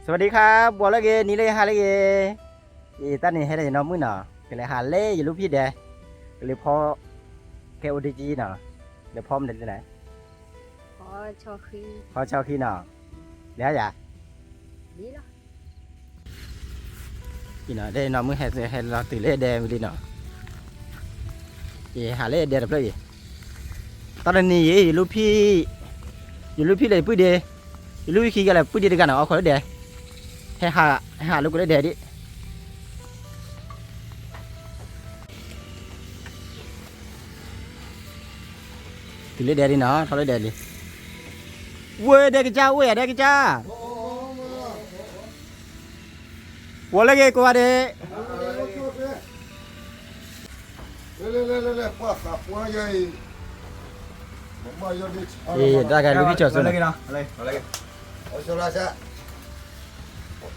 สวัสดีครับ ဘှီလၢဂ့ၤ နံၤလၢဟါလၢဂ့ၤ, အံၤ တၢ်န့ၣ်ဟဲဒီးယနီၢ်မုၣ်နီၤ, ကလဲၤဟးလၢယလူၢ်ဖံးဒဲး, ကလဲၤဖီ ခဲအိၣ်ဒ့ကံနီၤ, လဲၤဖီမနုၤလဲၣ်, ဖီဆီခံနီၤ, လဲၤဟါယၤ, အံၤနီၤ ဒီးနီၢ်မုၣ်ဟဲလီၤတုၤလၢဒဲဝံၤလံနီၤ, ယဟးလၢဒဲတဖျၢၣ်အံၤ, တၢ်တနံၤအံၤ ယလူၢ်ဖံး, ယလူၢ်ဖံးလဲၤပုၢ်ဒ့, ယလူၢ်ဖံးခံဂၤလဲၤပုၢ်ဒ့တဂၤနီၤ အီၣ်ခိးလၢဒဲ, ဟဲဟး, ဟဲဟးလိာ်ကွဲလၢဒဲဒံး တုၤလၢဒဲလံနီၤ, ထီၣ်လၢဒဲလံ, ဝဲဒဲကစၢ် အိၣ်ယၤဒဲကစၢ်, ဝဲလၢဂ့ၤကိးဂၤဒဲး, အံၤ တၢ်ဂၤလူၢ်ဖံးကၠီၤစိန့ၣ်, မၤလဲၤကလဲၣ်လူၢ်ဖံး, တၢ်န့ၣ် အံၤ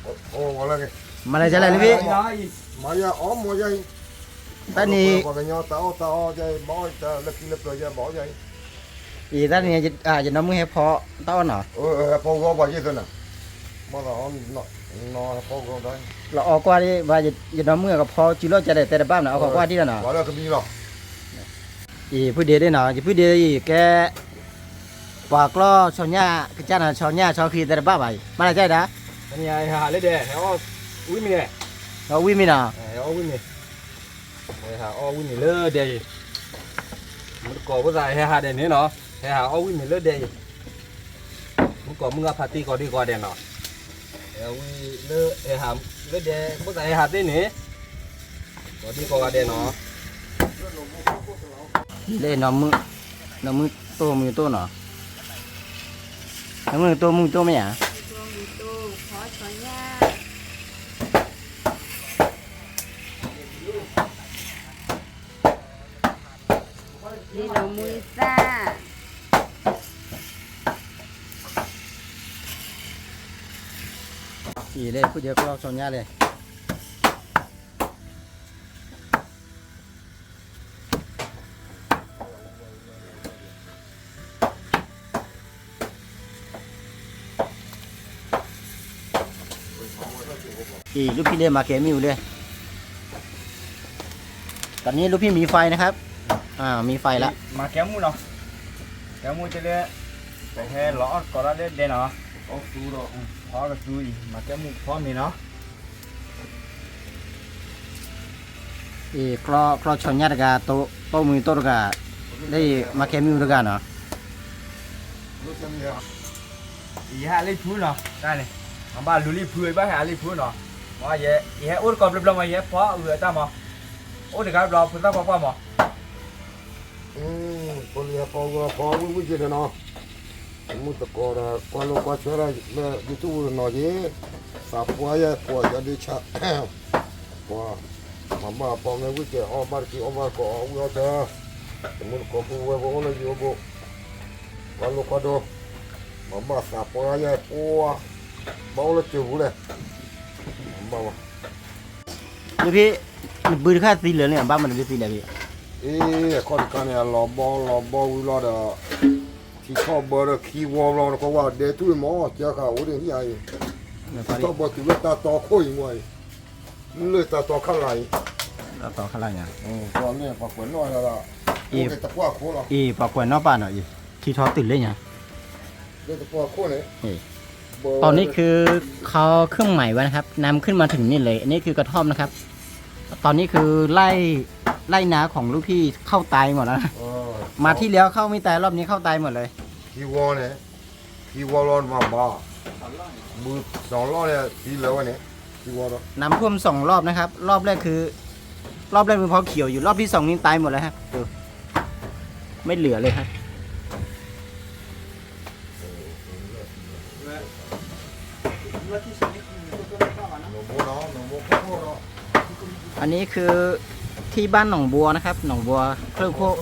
တၢ်န့ၣ် ယနီၢ်မုၣ်ဟဲဖီတၢ်အီၣ်နီၤ, လီၤအီၣ်ကွၢ်ဒံးဘၣ် ယနီၢ်မုၣ်ကဖီစုလီၢ်ကလဲၣ် တဲတဘၣ်မနုၤ အီၣ်ခိးကွၢ်ဒံးလီၤနီၤ, အံၤ ဖုဒ့ဒၣ်နီၤ, ယဖုဒ့အံၤကဲ ပှၤကျီၢ်ဆီညၣ်ကစၢ်နီၤ, ဆီညၣ်ဆီခံတဲတဘၣ်ဘၣ်အံၤ မၤလၢကလဲၣ်ဒၣ်, ဟဲဟးလၢဒဲ ဟဲအီၣ်ဝံၣ်မ့ၤ, အီၣ်ဝံၣ်မ့ၤနီၤ, ဟဲအီၣ်ဝံၣ်မ့ၤ, ဟဲဟးအီၣ်ဝံၣ်မ့ၤလၢဒဲအံၤ, မုၢ်တကိးဖိသၣ်ဟဲဟးဒဲးန့ၣ်နီၤ, ဟဲဟးအီၣ်ဝံၣ်မ့ၤလၢဒဲအံၤ, မုၢ်တကိးမုၢ်ဂၤဖးတံၢ်ကိးဒံကိးဂၤဒဲးနီၤ, ဟဲဝံၣ်လၢ ဟဲဟးလၢဒဲ ဖိသၣ်ဟဲဟးသ့န့ၣ်, ကိးဒံကိးဂၤဒဲးနီၤ, လၢ နီၢ်မုၣ်တိၢ်မုၢ်တိၢ်နီၤ, နီၢ်မုၣ်တိၢ်မုၢ်တိၢ်မ့ၢ်ဧါ, လံနီၢ်မုၢ်သၣ်, အံၤလၢဖုဒ့ကျီၢ်ဆီညၣ်လဲၣ် အံၤ လူၢ်ဖံးလဲၣ် မၤကဲမုၢ်လဲၣ်, ตอนนี้ลูกพี่มีไฟนะครับ อ่า มีไฟละ မၤကဲမုၢ်နီၤ, ကဲမုၢ်တလၢ ပဟဲလီၤအီၣ်တကိးလၢဒဲနီၤ, အီၣ်ကသူအံၤ မၤကဲမုၢ်ဖီမ့ၤနီၤ အံၤ ကျီၢ်ဆီညၣ်တဂၤ, တိၢ်မုၢ်တိၢ်တဂၤ, လၢအံၤ မၤကဲမုၢ်တဂၤနီၤ, ယဟးလံဖုနီၤ, တၢ်န့ၣ် မၤဘၣ်လူၤလံဖု ဘၣ်ဟးလံဖုနီၤ, ယဟဲအိၣ်တကိးဘျီဘျီမး ယဟဲဖီအဂုၤအတၢ်မး, အိၣ်တဂၤဘျီ ဖိသၣ်ခွါပှၢ်မး ဖိလံဟဲဖီဂီၤဖီဝံၣ်ဝံၣ်က့ၤဒီးနီၤ, တမုၢ်တကိးဒီး ကွၢ်လိကွၢ်ဆၢဒၣ်လၢ YouTube နီၤက့ၤ, သးပှၢ်ယဲၢ်ပှၤယၤဒ့ဆၣ်, ပှၤ မၤဘၣ်အပီမ့ၢ်ဝံၣ်က့ၤအီၣ်ဘၣ်တက့ၢ်အီၣ်ဘၣ်တကိးအီၣ်ဝံၣ်အီၣ်တၢ်, တမုၢ်တကိးပုၢ်ဝဲၢ်ပှၤအိၣ်လၢယိၤဘိ, ကွၢ်လိကွၢ်ဒိ, မၤဘၣ်သးပှၢ်ယဲၢ်ပှၤ, ဘၣ်အိၣ်လၢစၢၤပူၤလဲၣ်, မၤဘၣ်ဝဲ နဖံး နဘုတခါသံလၢာ်န့ၣ် အဘၣ်မနုၤဒ်သံလၢာ်ဖံး, အ့ အခီၣ်တခါန့ၣ် အလီၤဘီလီၤဘီဝံၤလီၤဒီး ထံထီၣ်ဘၢဒီးခံဝီဘျီ နကွၢ်ဝဲဒဲထူၣ်အံၤမ့ၢ် ကၢဃာ်အိၣ်ဒ်န့ၣ်ညါအံၤ, ထံထီၣ်ဘၢတုၤလၢတၢ်တီခိၣ်အံၤမ့ၢ်အံၤ, လၢတၢ်တီခါလာ်အံၤ, တၢ်တီခါလာ်ညါ, ပှၤကွဲးနီၣ်ယၤလီၤ, အ့ ပှၤကွဲးနီၣ်ပာ်နီၤအံၤ, ထံထီၣ်တုၤလၢညါ လၢတပှၢ်ခိၣ်န့ၣ်, တၢ်န့ၣ် คือเขาขึ้นใหม่ไว้นะครับ น้ำขึ้นมาถึงนี่เลย อันนี้คือกระท่อมนะครับ ตอนนี้คือไร่ ไร่นาของลูกพี่เข้าตายหมดแล้วนะ มาที่แล้วเข้าไม่ตาย รอบนี้เข้าตายหมดเลย ခံဝီန့ၣ်, ခံဝီလီၤမၤဘၣ်, ဘုစီၤလီၢ်န့ၣ် သံလၢာ်ဝဲန့ၣ်, ခံဝီလီၤ น้ำท่วมสองรอบนะครับ รอบแรกคือ รอบแรกมันพอเขียวอยู่ รอบที่สองนี่ตายหมดแล้วครับ ดู ไม่เหลือเลยครับ อันนี้คือที่บ้านหนองบัวนะครับ หนองบัวเครื่องโคก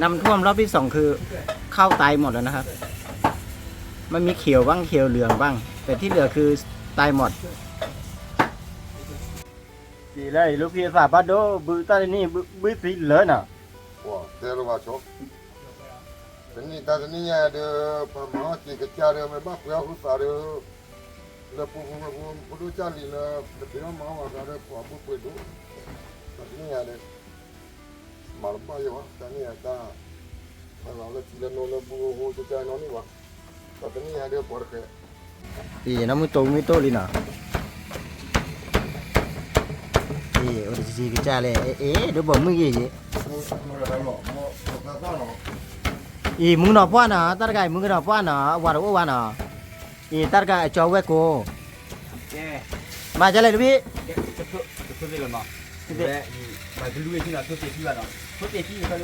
น้ำท่วมรอบที่สองคือข้าวตายหมดแล้วนะครับ มันมีเขียวบ้างเขียวเหลืองบ้าง แต่ที่เหลือคือตายหมด က့ၤလၢ လူၢ်ဖံးသးဘၣ်ဒိ ဘုတၢ်တနံၣ် ဘုသံလၢာ်နီၤ, တဲလၢၤဘၣ်ဆိ, တနံၣ်တၢ်တနံၣ်ညါဒီး ပှၤမၤအီၣ်က့ၤကစၢ်ဒီး မ့ၢ်ဘၣ်ပှဲၤအီၣ်ဃုသးဒီး, လၢပူဖိဝဲၢ်ဖိ ပဒိၣ်ကၢ်လံၤလၢ တပ့ၤနီၣ်မၤအီၣ်ဘၣ်သးဒီးပှၤဘိၣ်ပှ့ၤဒိၣ်, ဒီးတနံၣ်ညါဒီး မၤတဘၣ်ယဲဘၣ် တၢ်န့ၣ်အတၢ်, လၢလီၤလၢထံလၢနိလၢပူဖိကၢ်ကၢ်နီၣ်န့ၣ်ဘၣ်, ဒီးတနံၣ်ညါဒီးပှၤတဃဲး, အံၤ နီၢ်မုၢ်တိၢ်မုၢ်တိၢ်လံနီၤ, အံၤ အိၣ်တကံကစၢ်လဲၣ်, အ့ ဒိၣ်ဘီမုၢ်ဂ့ၤယ့ၣ်, အံၤ မုၢ်ကနီၤပှၢ်နီၤ, တၢ်တဂၤအံၤ မုၢ်ကနီၤပှၢ်နီၤ, အဝၤတအိၣ်ဘၣ်နီၤ, အံၤ တၢ်တဂၤအကၠီဝဲၢ်ကိ, မၤကလဲၣ်တဘ့ၣ်, နဖီမ့ၢ်နကဲအိၣ်တကံ မ့ၢ်ကပၢၢ်မ့ၢ်ဧါ, လၢတၢ်နတၢ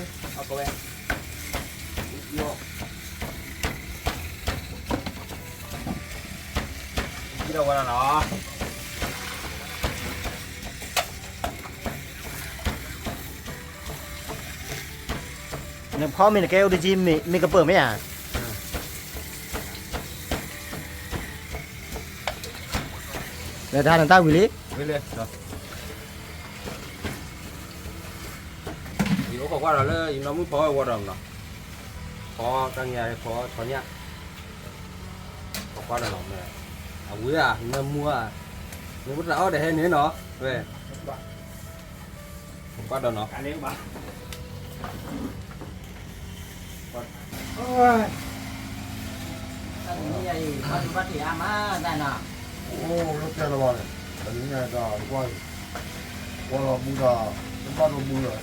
်ဝံၤလံ, ယအိၣ်ခိးကွၢ်ဒီးလၢယနီၢ်မုၣ်ဖီဝဲဝီဒီးနီၤ, ဖီတၢ်ညါဖီထီညါ, ခိးကွၢ်ဒီးနီၤ, အဝဲဧါ နမူဧါ, နမူတၢ်အီၣ်ဒီးဟဲန့ၣ်နီၤ, ဝဲ ကွၢ်ဒီးနီၤ, အိၣ်လၢတဲလၢၤဘၣ်န့ၣ်, တနံၤညါတၢ်ကွၢ်, ကွၢ်လီၤဘုဒီး, တဘၣ်ဒိဘုလၢၤ,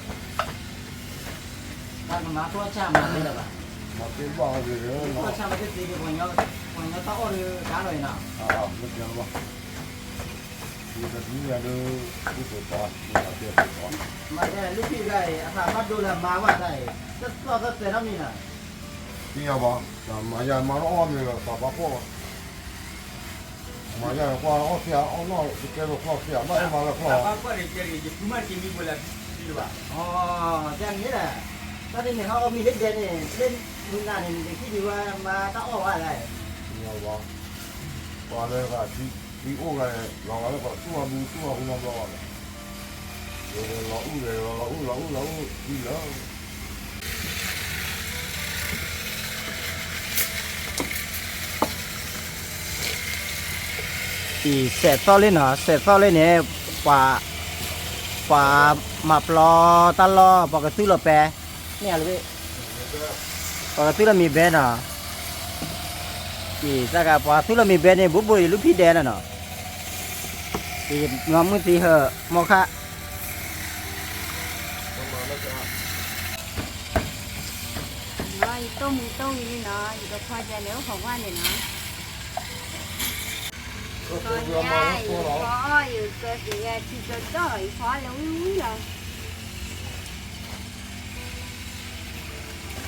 မၤသ့ဘၣ်အဂ့ၢ်, မၤသ့ဘၣ်, ပှၤညီတၢ်အီၣ်ဒီးကါလီၤအံၤနီၤ, လၢတဲလၢၤဘၣ် ယတနံၤညါဒီး, မၤတဲလၢဖံဂၤအံၤ အသးဘၣ်ဒိလၢမါဘၣ်တၢ်အံၤ, တသီၣ်သီၣ်တဲထီၣ်မံၤနီၤ, သ့ၣ်ညါဘၣ်, မၤယၤမၤတအီၣ်မ့ၤလၢသးပှၢ်ဖှီၣ်ဘၣ်, မၤယၤကွၢ်အီၣ်သ့အီၣ်နီၣ် တကဲလၢဖှီၣ်သ့ဘၣ်အဲၣ်မၤလၢဖှီၣ်, တၢ်မ့ၢ်လၢ, တၢ်တမ့ၢ်ဟဲအီၣ်မ့ၤလၢဒဲးန့ၣ် လၢမုၢ်နၤန့ၣ် နကဟံးဒံးဝဲမၤတၢ်အီၣ်ဝဲလဲၣ်, ပှၤလၢဂၤ သံအိၣ်ဂၤန့ၣ် လီၤဂာ်လၢပှၤသူၣ်အီၤဘုသူၣ်အီၤဘုနီတဘျီဘၣ်, လီၤအုၣ်ဒီး လီၤအုၣ် လီၤအုၣ် လီၤအုၣ် လီၤအုၣ်သံလၢာ် အံၤ စဲးသီၣ်လံနီၤ, စဲးသီၣ်လံန့ၣ်, ပှၤ, ပှၤမၤပျီတၢ်လီၢ် ပှၤကသူၣ်လီၤပဲ, မ့ၢ်ဧါ, ပှၤကသူၣ်လီၤမ့ၤဘဲနီၤ, အံၤ တၢ်ဂၤပှၤသူၣ်လီၤမ့ၤဘဲန့ၣ် ဘူးဘူးယလူၢ်ဖံဒဲးလီၤနီၤ, အံၤ မၤမုၢ်သံဟၢ မီခါ ယတိၢ်မံၤတိၢ်ဝံၤလံနီၤ, ယကဖီယဲန့ၣ် အိၣ်ခိးကွၢ်န့ၣ်နီၤ, ဖီညါ ယကဖီအီၣ် ယကကၢသံးဝဲထံကၢကၠီၣ်လီၤ ယဖီအီၣ်လၢဝံၣ်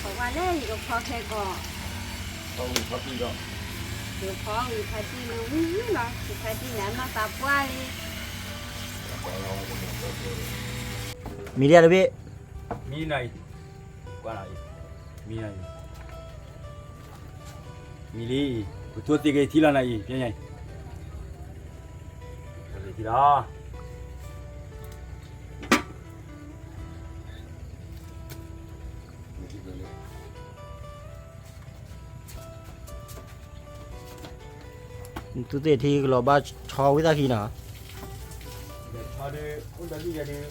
ဝံၣ်လီၤ, ခိးကွၢ်လၢယကဖီခဲကီး, ယဖီဝံၤဖါတံၢ်လၢဝံၣ်ဝံၣ်လီၤ, ယဖါတံၢ်န့ၣ် အနီၢ်သးပှၢ်လံ, မံၤလံတဘ့ၣ်, မံၤနၤအံၤ, ကွၢ်နၤအံၤ, မံၤနၤအံၤ, မံၤလံ, ပထိသ့က့ၤထံလီၤနၤအံၤ, ပထိသ့က့ၤထံလီၤ နသူသ့ၣ်ထံကလီၤဘၣ်ဆီဝံသးခံနီၤ, ဆီဒုး အိၣ်ဒီးလံယဲဒုး,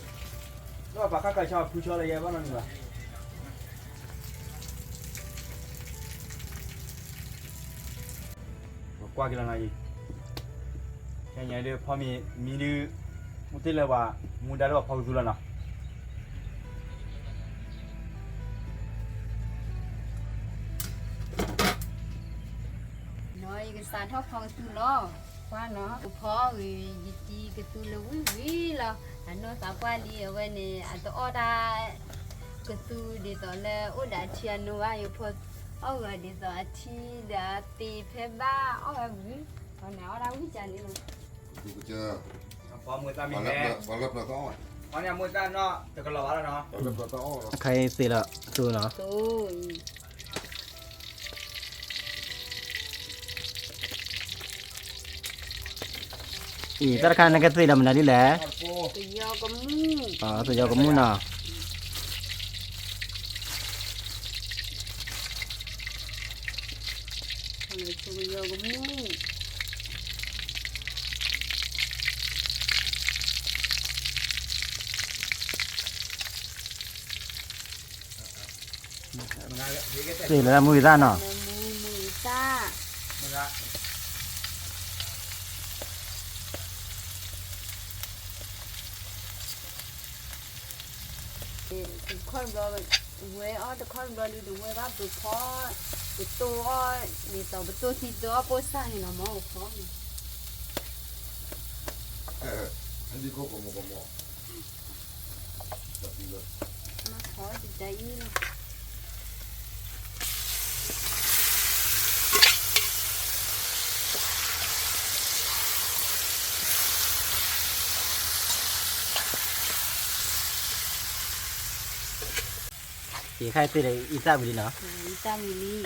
လၢပှၤခါခါဆီဖုဆီလၢယဲဘၣ်နီတမံၤဘၣ်. ကွၢ်က့ၤလီၤနၤအံၤ, ခဲအံၤဒုးဖီမ့ၤမံၤဒုး, မူသ့ၣ်လၢပှၤ, မူဒါလၢပှၤဖီကသူလီၤနီၤ. နီၤ ယကစးထီၣ်ဖီကသူလီၤ. ကွၢ်နီၤ ကဖီအီၣ်ဂ့ၤ ယတံၤကသူလၢဝံၣ်ဝံၣ်လီၤ. အနီၢ်သးပှၢ်လံ အဝဲန့ၣ် အတအီၣ်တၢ်ကသူဒ်သိးလၢအိၣ်ဒီးအထံအနိဘၣ်, ယဖီအီၣ်ဂ့ၤဒ်သိးအထံဒီးအသ့ဖဲဘၣ်အီၣ်ဝဲဝံၤ, အီၣ်န့ၣ်အီၣ်ဒၣ်ဝံၣ်ကန့ၣ်လီၤ. ပှၤလၢပျၢၤသီအီၣ်, ပှၤလၢပျၢၤသီအီၣ်, ခဲအံၤသ့လီၤ သိနီၤ. အံၤ တၢ်တခါနကသ့ၣ်ဒီးမနုၤဒ်လဲၣ်. သယီကမူၣ်နီၤ. ကမူၣ်. သ့ၣ်လၢမုၢ်ဂံၢ်သၣ်နီၤ, မုၢ်ဂံၢ်သၣ်, တခီတဘျီ, ဝဲအီၣ်တခီတဘျီဒုး တဝဲဘၣ်ပဖီ, ပတိၢ်အီၣ်, ဒ်သိးပတိၢ်သံတိၢ်အီၣ်ပိၢ်စၢ်န့ၣ်လီၤမၢ် ပဖီန့ၣ် ယခါသ့ၣ်ဒီး အံသၣ်ဝံၤလံနီၤ,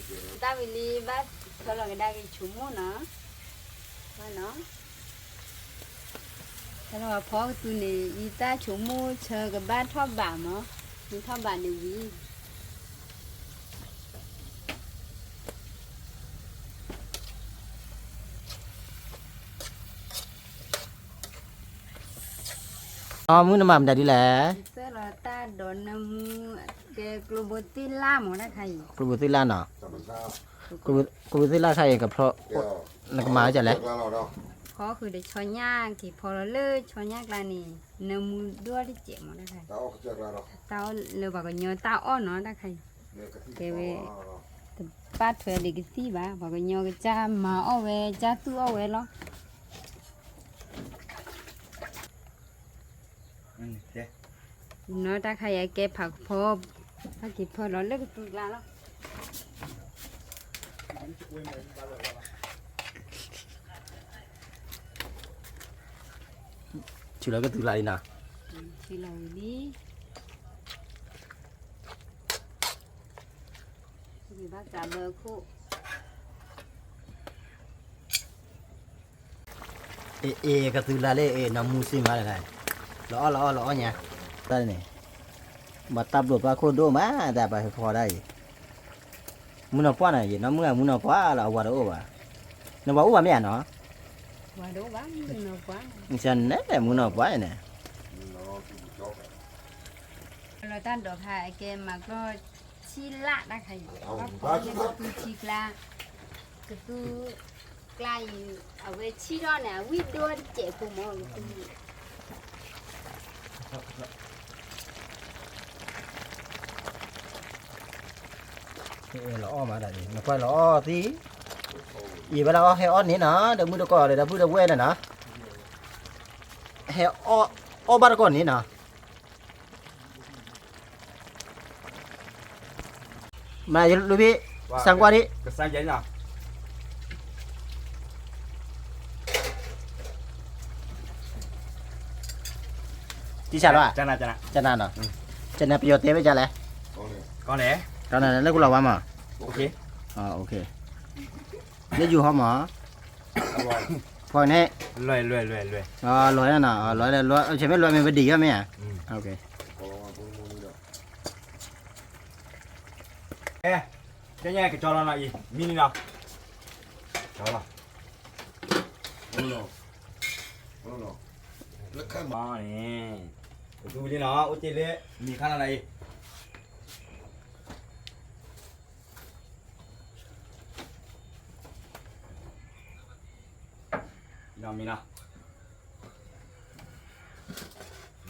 အံသၣ်ဝံၤလံ, အံသၣ်ဝံၤလံ ဘၣ်ဖၢလီၤကဒါက့ၤဆိကမိၣ်နီၤ, ဘၣ်နီၤ ဖဲလီၤဝဲဖီကသူန့ၣ် အံသၣ်ဆိကမိၣ်ဆၢ ကဘၣ်ထီၣ်ဘးမး, မ့ၢ်ထီၣ်ဘးန့ၣ်ဝံၤ အမုၢ်နမၤမတၤဒ်လဲၣ်, သၢလီၤတၢ်ဒိးနၢမူ, ကဲကျိဘိသ့ၣ်လၣ်မးတၢ်ခါအံၤ, ကျိဘိသ့ၣ်လၣ်နီၤ, ကျိဘိသ့ၣ်လၣ်ခါအံၤ ကဖျီ, နကမၤဝဲဒ်လဲၣ်, ဖီဃုာ်ဒီးဆီညၣ်က့ၤဖီလီၤလၢဆီညၣ်ကျါန့ၣ် နၢမူဒိၣ်တစဲးမးတၢ်ခါအံၤ, တၢ်အီၣ်လၢပှၤကညီတၢ်အီၣ်နီၤတၢ်ခါအံၤ, ကဲဝဲ, တဘၣ်ထွဲဒံးကသံၣ်ဘၣ် ပှၤကညီကစၢ်မၤအီၣ်ဝဲ ကစၢ်သူၣ်အီၣ်ဝဲလီၤ. နီၤတၢ်ခါအံၤအကဲဖးကဖီ, ဖးက့ၤဖီလီၤလၢကသူကျါလီၤ. ဆူလီၤကသူကျါလံနီၤ, ဆူလီၤဝံၤလံ, ဘၣ်သးဘၢခိၣ် အ့ အ့ ကသူလါလၢအ့ နီၢ်မူစ့မးလၢ, လီၤအီၣ်လီၤအီၣ်လီၤအီၣ်ညါ, တၢ်န့ၣ်, ဘၣ်တၢ်ဘျိးဘၣ်ခိၣ်ဒိၣ်မး တၢ်ပှၤဟဲဖီဒၣ်အံၤ, မုၢ်နီၢ်ပှၢ်န့ၣ် ယနီၢ်မုၢ်မုၢ်နီၢ်ပှၢ်လီၤ အဝၤတအိၣ်ဘၣ်, နဝၤအိၣ်ဘၣ်မ့ၢ်ဧါနီၤ, န့ၣ် မုၢ်နီၢ်ပှၢ်န့ၣ်, လီၤတၢ်ဒိးခါအကဲမၤကျီၢ် ဆံလၢ်တၢ်ခါအံၤ, ဘၣ်ဖီလၢကသူထံကျါ, ကသူကျါအံၤ, အဝဲဆံထီၣ်န့ၣ် အဝံၣ်ဒိၣ်တစဲးဖိမးကသူ, လီၤအီၣ်မးဒၣ်န့ၣ် နကွၢ်လီၤအီၣ်သံ, အံၤဝဲဒၣ်အီၣ်ဟဲအီၣ်န့ၣ်နီၤ ဒီးမုၢ်တကိးဒီးဒီပုၢ်ဒီဝဲၢ်န့ၣ်နီၤ, ဟဲအီၣ်ဘၣ်တကိးန့ၣ်နီၤ မၤယလူၤဘ့ၣ်, စၢ်ကွၢ်ဒံး, ကစၢ်လီၤ, ကနၣ်နီၤ, ကနၣ်ပယီၤတဲဝဲဒ်လဲၣ်, ကနၣ်လၢကလီၤဝါမး, လၢယူၤဟီမး, ဖီန့ၣ်, လီၤနီၤ, ဆဲးမ့ၢ်လီၤမ့ၢ်ပဒံးယီၤမ့ၢ်ဧါ, ကဲညါကကၠီလီၤနီၤအံၤ မံလံနီၤ, ကၠီလီၤ, လၢခဲမးန့ၣ်, ကသူဝံၤလံနီၤ အိၣ်တ့ၢ်လၢ မံၤခါလီၤနီၤအံၤ နီၢ်မံၤ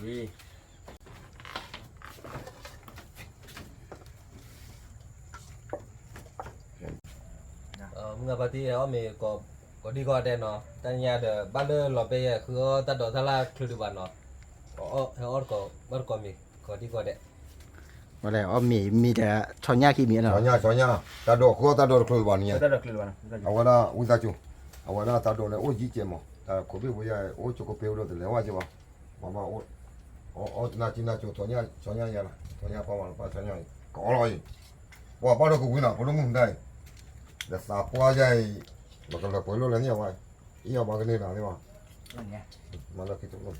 နီၤ, ဝံၤ, မုၢ်ဂၤပၢ်တံၢ်အီၣ်မ့ၤ ကိးဒံကိးဂၤဒဲးနီၤ, တၢ်ညါဒီး ဘၣ်လၢလီၤဘဲယဲၢ် ဃုအီၣ်တၢ်ဒိးတၢ်လၢ်ချုးဒံးဘၣ်နီၤ, ဟဲအီၣ်တကိး ဘၣ်တကိးမ့ၤ ကိးဒံကိးဂၤဒဲး, ဝဲလဲၣ် အီၣ်မ့ၤမံၤဒီး ဆီညၣ်ခံမံၤနီၤ, ဆီညၣ် ဆီညၣ် တၢ်ဒိး ဃုအီၣ်တၢ်ဒိးတချုးဘၣ်န့ၣ်, အဝဲဒၣ်ဝံသးစူၤ, အဝဲဒၣ်တၢ်ဒိးန့ၣ် အိၣ်ယံၤကဲးမး, တၢ်ခိးဘ့ၣ်ဝဲယဲၢ် အိၣ်ကၠိကပ့ၤအိၣ်ဒီးတလဲၤဝဲကဲးဘၣ်, မ့ၢ်မ့ၢ် အီၣ်တနၤကနၤကၠိ ဆီညၣ် ဆီညၣ်ယဲၢ်လီၤ, ဆီညၣ်ပှၢ်မးလီၤ ပှၢ်ဆီညၣ်အံၤ ကအီၣ်လီၤအံၤ, ပှၤဘၣ်ဒီးကဝံၤနီၤ ဖိဒိၣ်မုၣ်ဒၣ်အံၤ, ဒီးသးပှၢ်ယဲၢ်အံၤ, ပကလၢၤပှဲၤလိၣ်လၢန့ၣ်အဝဲ, အံၤအီၤဘၣ်ကန့ၢ်နီၤန့ၣ်ဘၣ်, မၤလၢခံတလိၣ်,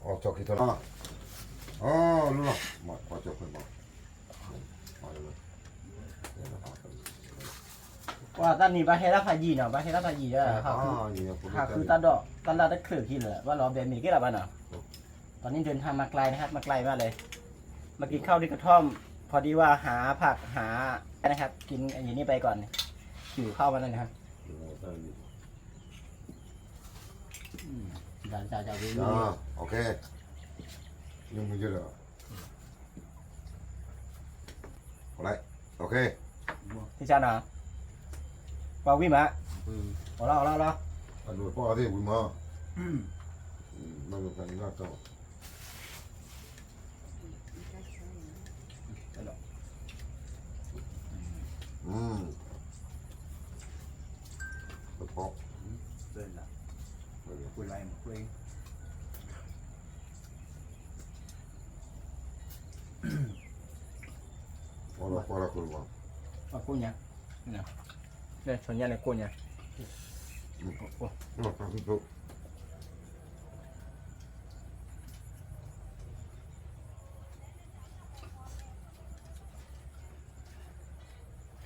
အီၣ်ကၠီခံထီၣ်လီၤ, အီၣ်လီၤ, မၤကွၢ်ကၠီခွဲးဘၣ် ပှၤတၢ်နံၤဘၣ်ဟဲဒၣ်ဖးယံၤနီၤ ဘၣ်ဟဲဒၣ်ဖးယံၤဒီး ဟးဃုတၢ်ဒိး တၢ်လၢတချုးခံလၢာ် ဘၣ်လီၤဘဲမ့ၤက့ၤလီၤဘၣ်နီၤ, ตอนนี้เดินทางมาไกลนะครับ มาไกลมากเลย มากินข้าวที่กระท่อม พอดีว่าหาผักหานะครับ กินอย่างนี้ไปก่อน หิวข้าวมาแล้วนะครับ อืม ဒါကြကြဝေးဝေး อ่า โอเค ยังไม่เจอเลย 好嘞 โอเค ที่ชานะ ปาวิมะ เอาละเอาละเอาละ အဒိုးပီၢ်သ့ၣ်ဝံၤမး မ့ၢ်ဖဲန့ၣ်တော့ อืม ပီၢ် ပီၢ်လီၤပီၢ်လီၤခိၣ်မး အကိၣ်ညါ လဲၤဆီညါန့ၣ်ကိၣ်ညါ အ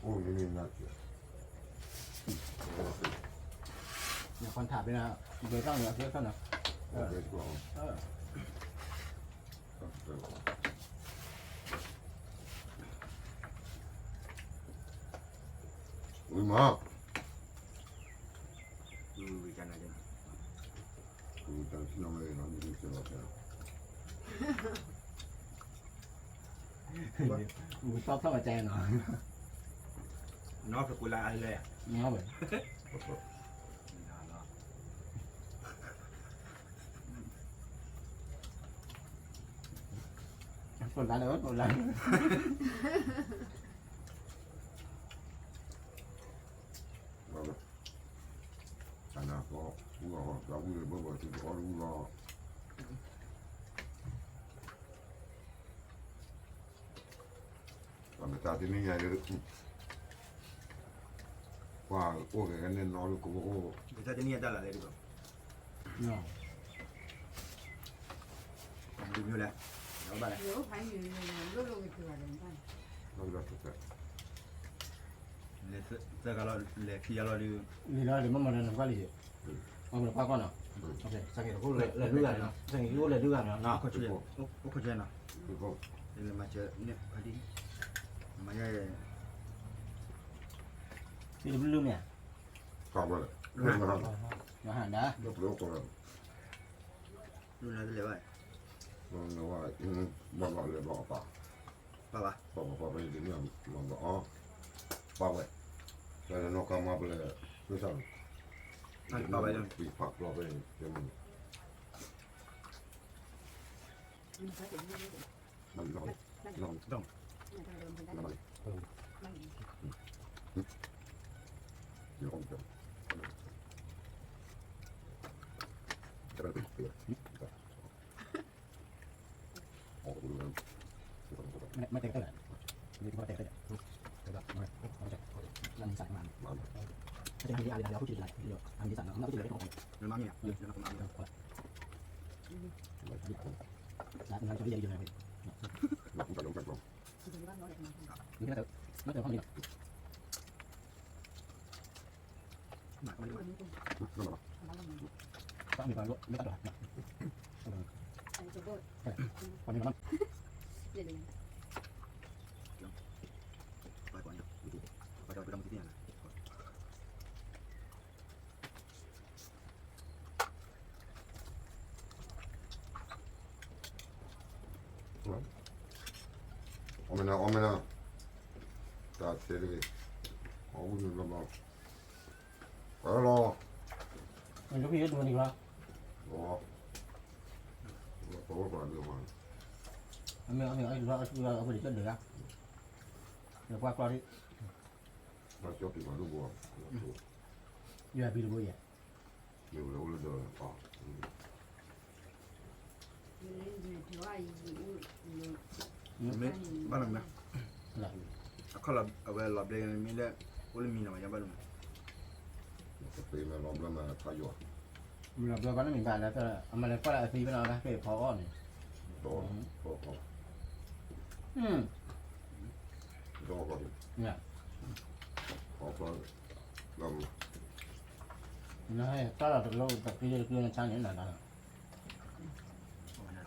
ိၣ်နံၤနံၤနၤက့ၤ နခွန်ထါဘဲနၤ ဘဲကီၢ်နၤ ဘဲကီၢ်နၤ ဘဲကီၢ် ဝံၤမး ဝံၤတၢ်ဆ့ၣ်နီၤမ့ၢ်နီၤ မ့ၢ်ဆ့ၣ်နီၤဖဲ ဝံၤသီၣ်ဖျၢၣ်မၤကဲနီၤ နီၢ်ဖဲကူလါအလဲၣ် နီၢ်ဖဲ ကူလါလၢကူလါ တၢ်နၢ်ကီ ဝံၤအီၣ်တၢ်ဝံၤလၢဘၢဘၢသုတအီၣ်တဝံၤလီၤ ပမ့ၢ်တၢ်တနံၤညါဒီး ပှၤအိၣ်က့ၤကန့ၣ်နီၤလၢကဘၣ်အိၣ် မ့ၢ်တၢ်တနံၤညါတၢ်လၢ်လဲၣ်ဒ်သိး ဒ်မ့ၢ်လဲၣ် ဘၣ်လဲၣ် လဲၤသၢဂၤလီၤ လဲၤခံဂၤလီၤဒုး လံလီၤ လံမ့ၢ်မၤဒီးနကွၢ်လံ အမ့ၢ်ပှၤကီၢ်နီၤ လဲၤဒုးဂၤနီၤ လဲၤဒုးဂၤနီၤ အိၣ်ခိၣ်ဆၢနီၤ လဲၤမၤစၢၤန့ၣ် ဖးဒံ မၤယဲ တဘျုးမ့ၢ် မၤဟးဒါ လူနၤတလဲၤဘၣ် ဘၣ်လီၤလဲၤဘၣ်အပၢ် ပၢ်ဘၣ် ပၢ်ဘၣ်ပၢ်ဖဲန့ၣ်တမ့ၢ်မၤဘၣ်အီၤ ပၢ်ဝဲ တၢ်လၢနီၢ်ကါမါပလဲၤ ပၢ်ဆၣ် ပၢ်ဝဲ ပၢ်ကျီဖဲန့ၣ် တဲမ့ၢ် အီၣ်မ့ၢ်နၤ အီၣ်မ့ၢ်နၤ တၢ်ထဲတဂ့ၤ အီၣ်ဝံၤနုာ်လီၤဘၣ် ပှၤလီၤ မ့ၢ်ဒိၣ်ဖံးဒိၣ်န့ၣ်လီၤ လီၤ ပှၤဝဲပှၤဒိၣ်မး အမ့ၢ်အမ့ၢ်အလီၤအဆူလီၤအဝဲဒ်ကဒၢးဂၤ ဒီးပှၤကျီဒံး ပှၤကၠီပံၤပှၤဒိၣ်ဘိ ယွၤပံၤတဘိယဲ မ့ၢ်ဝဲအိၣ်လၢဒီး မ့ၢ်ဘၣ်လီၤမး အခီၣ်လီၤအဝဲလီၤဘျဲမ့ၢ်လၢ အိၣ်လၢမံၤနီၤမး ယဘၣ်လီၤမး တပ့ၤမ့ၢ်လီၤဘျဲမးဖးယွၤ မ့ၢ်လီၤဘျဲဘၣ်န့ၣ်မ့ၢ်ဘၣ်လၢ အမၤလဲၤကွၢ်လၢအသံဘၣ်နီၤ လၢဟဲဖီအီၣ်န့ၣ် ဒီး ဒီး ဒီး နဟဲတၢ်လီၤတကလိတကလုာ်တကလုာ်နဆါန့ၣ်နၤလီၤ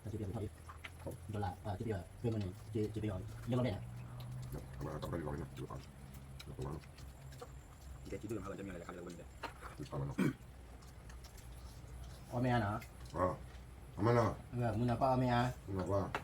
တၢ်စ့ပယီၤပထီၣ်အံၤ dollar တၢ်စ့ပယီၤ ပမ့ၢ်န့ၣ် စ့ပယီၤ ယဲၢ်လီၤဘဲၣ်န့ၣ် အီၣ်မ့ၢ်ဧါနီၤ, မုၢ်နၤပၢ်အီၣ်မ့ၢ်ဧါ, မ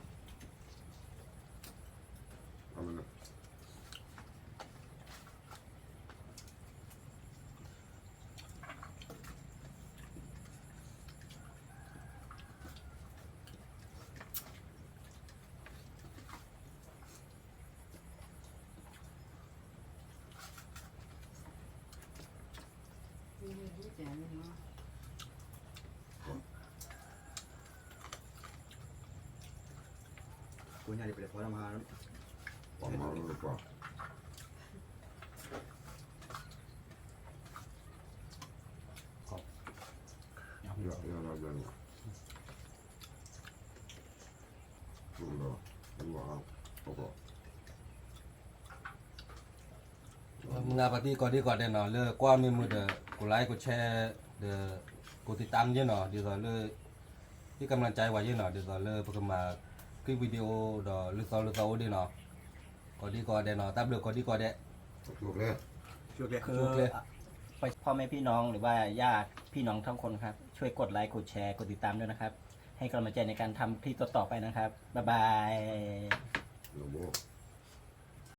ုၢ်နၤပှၤတံၤကိးဒံကိးဒဲးနီၤ လၢကွၢ်မ့ၢ်မုာ်ဒီး ကိးlikeကိးshare ဒီး ကိးတံတၢ်ယဲနီၤ ဒ်သိးလၢ ဟ့ၣ်ကမျၢၢ်ကါဝဲယဲနီၤ ဒ်သိးလၢပကမၤ clip video ဒီးလုၢ်သီလုၢ်သီအိၣ်ဒံးနီၤ ကိးဒံကိးဒဲးနီၤ တၢ်ဘျုးကိးဒံကိးဒဲး พ่อแม่พี่น้องหรือว่าญาติพี่น้องทุกคนครับ ช่วยกดไลค์กดแชร์กดติดตามด้วยนะครับ ให้กำลังใจในการทำคลิปต่อๆไปนะครับ บ๊ายบาย